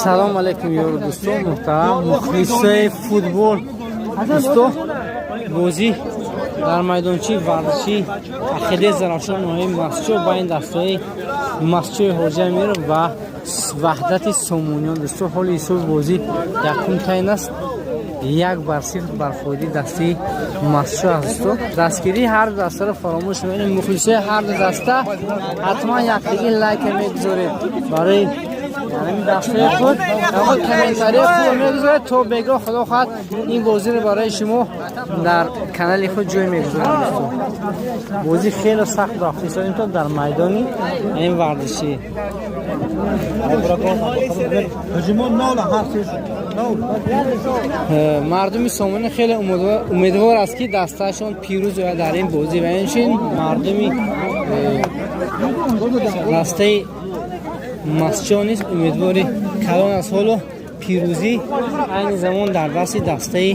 Салом алейкум, ёру дӯстон, муҳтарам мухлисои футбол. Дӯсто, бозӣ дар майдончаи варзишӣ Ақидаи Зарафшон, ноҳияи Мастчоҳ, байни дастаҳои Мастчои Ҳоҷи Амиров ва Ваҳдати Сомониён. Дӯсто, ҳоли ҳисоби бозӣ якум тайн аст, 1-0 бар фоидаи дастаи Мастчоҳ аст. Дӯсто, дастгирии ҳар ду дастаро фаромӯш мекунем. Мухлисои ҳар ду даста ҳатман якдиги лайка мегузоред барои ҳамин дастаи худ, худ комментарии хуб мегузоред, то бегоҳ, худо хоҳад, ин бозиро барои шумо дар канали худ ҷой мегузорем. Дӯсто, бозӣ хеле сахт рафта истодем то дар майдони ин варзишӣ. Мардуми Сомонӣ хеле умедвор аст, ки дастаашон пирӯз ояд дар ин бозӣ, ва инчунин мардуми дастаи Мастчоҳ низ умедвори калон аст. Ҳоло пирӯзӣ айни замон дар дасти дастаи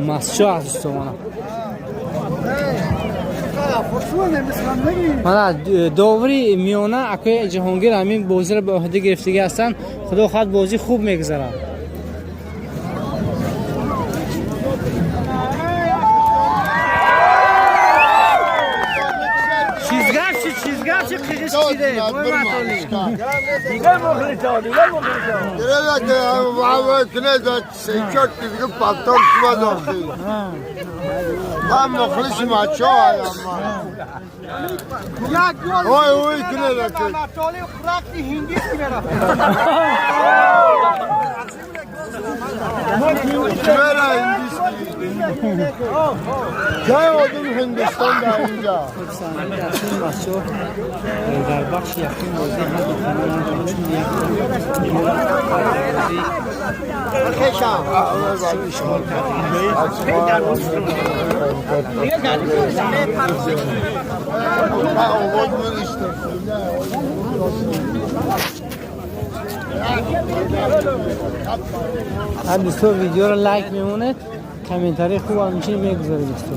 Мастчоҳ аст. Дӯстомона, мана довари миёна акои Ҷаҳонгир ҳамин бозиро ба ӯҳда гирифтагӣ ҳастанд. Худо хоҳад, бозӣ хуб мегузарад. Чизгапчи, чизгапчи, қиғиш киде бой матоли. Дигар мухлисо, дигар мухлисо. Повтор шума. Ман мухлиси мачо ҳаям. Ой, ой, кунед. Рақси ҳиндӣ мерафт. Чера ҳиндиски? Кай одам Ҳиндистон дар инҷа? Дастаи Мастчоҳ дар бахши якум бозӣ ҳар ду команда чун як бозӣ ишғол кард. Ман овоз медиштам. Ҳар дӯсто, видеоро лайк мемонед, комментарии хуб ҳамчунин мегузоред, дӯсто.